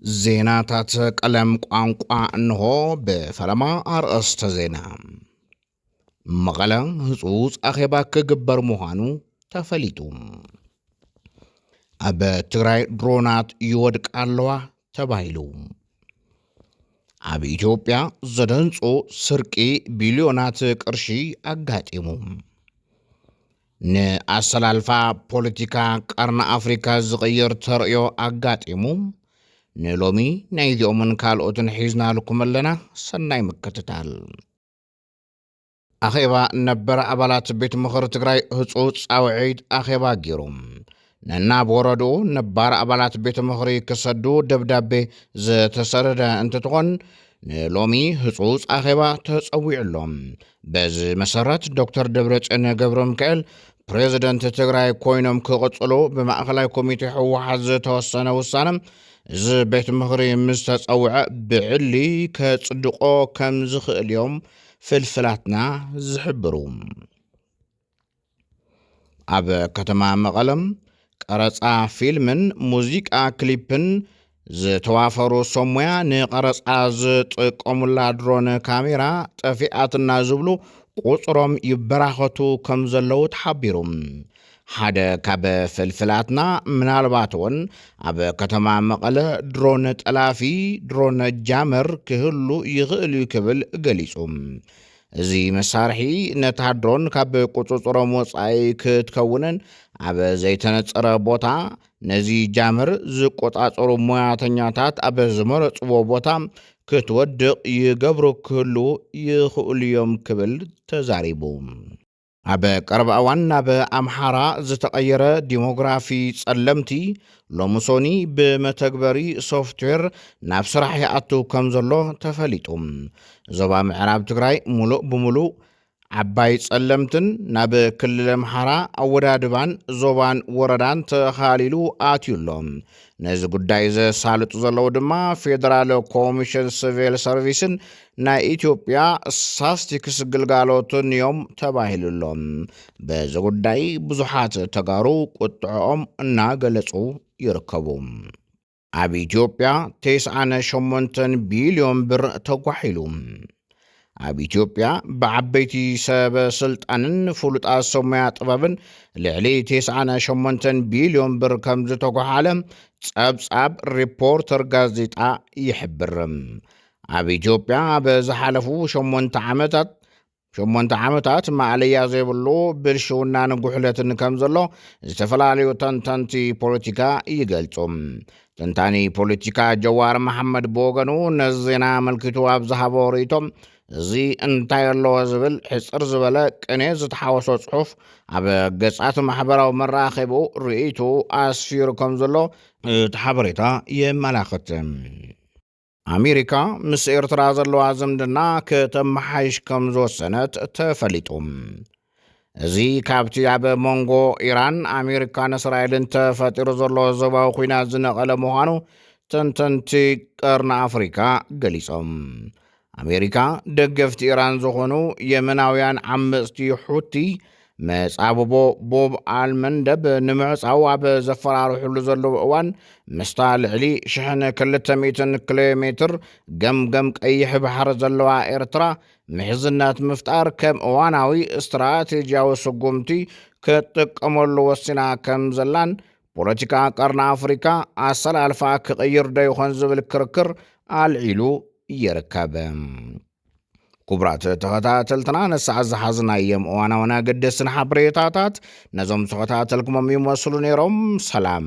ዜናታት ቀለም ቋንቋ እንሆ። ብፈለማ ኣርእስተ ዜና። መቐለ ህጹጽ ኣኼባ ክግበር ምዃኑ ተፈሊጡ። ኣብ ትግራይ ድሮናት ይወድቃ ኣለዋ ተባሂሉ። ኣብ ኢትዮጵያ ዘደንጹ ስርቂ ቢልዮናት ቅርሺ ኣጋጢሙ። ንኣሰላልፋ ፖለቲካ ቀርኒ ኣፍሪካ ዝቕይር ተርእዮ ኣጋጢሙ። ንሎሚ ናይዚኦምን ካልኦትን ሒዝናልኩም ኣለና። ሰናይ ምክትታል። ኣኼባ ነበር ኣባላት ቤት ምኽሪ ትግራይ ህጹጽ ጻውዒት ኣኼባ ገይሩ። ነናብ ወረድኡ ነባር ኣባላት ቤት ምኽሪ ክሰዱ ደብዳቤ ዝተሰደደ እንትትኾን፣ ንሎሚ ህጹጽ ኣኼባ ተጸዊዑ ኣሎ። በዚ መሰረት ዶክተር ደብረጽዮን ገብረ ሚካኤል ፕሬዝደንት ትግራይ ኮይኖም ክቕጽሉ ብማእኸላይ ኮሚቴ ህወሓት ዝተወሰነ ውሳነ፣ እዚ ቤት ምኽሪ ምስ ተጸውዐ ብዕሊ ከጽድቆ ከም ዝኽእል እዮም ፍልፍላትና ዝሕብሩ። ኣብ ከተማ መቐለም ቀረጻ ፊልምን ሙዚቃ ክሊፕን ዝተዋፈሩ ሰብ ሞያ ንቐረጻ ዝጥቀሙላ ድሮን ካሜራ ጠፊኣትና ዝብሉ ቁጽሮም ይበራኸቱ ከም ዘለዉ ተሓቢሩ። ሓደ ካብ ፍልፍላትና ምናልባት እውን ኣብ ከተማ መቐለ ድሮን ጠላፊ፣ ድሮን ጃመር ክህሉ ይኽእል እዩ ክብል ገሊጹ። እዚ መሳርሒ ነታ ድሮን ካብ ቁጽጽሮም ወጻኢ ክትከውንን ኣብ ዘይተነጸረ ቦታ ነዚ ጃመር ዝቆጻጸሩ ሞያተኛታት ኣብ ዝመረጽዎ ቦታ ክትወድቕ ይገብሩ ክህሉ ይኽእሉ እዮም ክብል ተዛሪቡ። ኣብ ቀረባ እዋን ናብ ኣምሓራ ዝተቐየረ ዲሞግራፊ ጸለምቲ ሎምሶኒ ብመተግበሪ ሶፍትዌር ናብ ስራሕ ይኣቱ ከም ዘሎ ተፈሊጡ። ዞባ ምዕራብ ትግራይ ሙሉእ ብሙሉእ ዓባይ ጸለምትን ናብ ክልል ኣምሓራ ኣወዳድባን ዞባን ወረዳን ተኻሊሉ ኣትዩ ኣሎ። ነዚ ጉዳይ ዘሳልጡ ዘለዉ ድማ ፌደራል ኮሚሽን ሲቪል ሰርቪስን ናይ ኢትዮጵያ ስታስቲክስ ግልጋሎትን እዮም ተባሂሉ ኣሎ። በዚ ጉዳይ ብዙሓት ተጋሩ ቁጥዕኦም እናገለጹ ይርከቡ። ኣብ ኢትዮጵያ ተስዓን ሸሞንተን ቢልዮን ብር ተጓሒሉ። ኣብ ኢትዮጵያ ብዓበይቲ ሰበ ስልጣንን ፍሉጣት ሰብ ሞያ ጥበብን ልዕሊ ተስዓን ሸሞንተን ቢልዮን ብር ከም ዝተጓሓለ ጸብጻብ ሪፖርተር ጋዜጣ ይሕብር። ኣብ ኢትዮጵያ ኣብ ዝሓለፉ ሸሞንተ ዓመታት ሸሞንተ ዓመታት ማእለያ ዘይብሉ ብልሽውናን ጉሕለትን ከም ዘሎ ዝተፈላለዩ ተንተንቲ ፖለቲካ ይገልጹ። ተንታኒ ፖለቲካ ጀዋር መሓመድ ብወገኑ ነዚ ዜና ኣመልኪቱ ኣብ ዝሃቦ ርእይቶ፣ እዚ እንታይ ኣለዎ ዝብል ሕጽር ዝበለ ቅኔ ዝተሓወሶ ጽሑፍ ኣብ ገጻት ማሕበራዊ መራኸቢኡ ርእይቱ ኣስፊሩ ከም ዘሎ እቲ ሓበሬታ የመላኽት። ኣሜሪካ ምስ ኤርትራ ዘለዋ ዝምድና ከተመሓይሽ ከም ዝወሰነት ተፈሊጡ። እዚ ካብቲ ኣብ መንጎ ኢራን፣ ኣሜሪካን እስራኤልን ተፈጢሩ ዘሎ ዞባዊ ኲናት ዝነቐለ ምዃኑ ተንተንቲ ቀርኒ ኣፍሪካ ገሊጾም። ኣሜሪካ ደገፍቲ ኢራን ዝኾኑ የመናውያን ዓመጽቲ ሑቲ መጻብቦ ቦብ ኣልመንደብ ንምዕጻው ኣብ ዘፈራርሕሉ ዘለዉ እዋን፣ ምስታ ልዕሊ ሽሕን ክልተ ሚእትን ኪሎ ሜትር ገምገም ቀይሕ ባሕሪ ዘለዋ ኤርትራ ምሕዝነት ምፍጣር ከም እዋናዊ ስትራቴጂያዊ ስጉምቲ ክትጥቀመሉ ወሲና ከም ዘላን፣ ፖለቲካ ቀርኒ ኣፍሪካ ኣሰላልፋ ክቕይር ዶ ይኾን ዝብል ክርክር ኣልዒሉ ይርከብ። ክቡራት ተኸታተልትና፣ ንሰዓት ዝሓዝናዮም እዋናውን ኣገደስትን ሓበሬታታት ነዞም ዝተኸታተልኩሞም ይመስሉ ነይሮም። ሰላም።